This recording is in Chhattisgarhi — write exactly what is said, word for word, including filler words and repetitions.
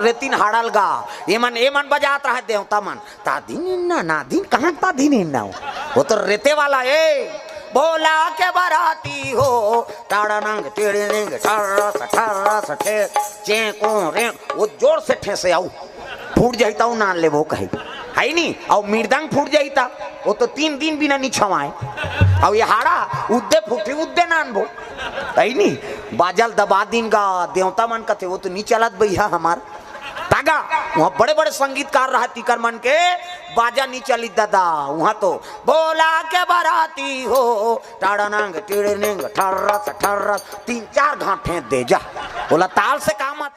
रेतिन हाड़ल गा। एमन एमन बजात रहे देवता मन, तादिन इन्ना नादिन, कहाँ तादिन इन्ना हो? वो तो रेते वाला ए। बोला के बराती हो, टाड़ा नंग टेढ़े निंग ठर्रस ठर्रस ठे, चे को रे। वो जोर से ठेसे आऊ, फूट जाई ताऊ नान लेबो कही, है नी? अउ मिर्दंग फूट जाई ता, वो तो तीन दिन बिना नी छवाए। अउ ये हाड़ा उद्दे फूटी उद्दे नानबो, है नी? बाजल दबा दिन गा। देवता मन कथे वो तो नी चलत भैया हमार। तागा वहाँ बड़े बड़े संगीतकार रहा, तीकर मन के बाजा नी चली दादा। वहाँ तो बोला के बराती हो, टाड़ा नंग टिड़ निंग ठर्रस ठर्रस, तीन चार घाट फेंक दे जा। बोला ताल से का मतलब?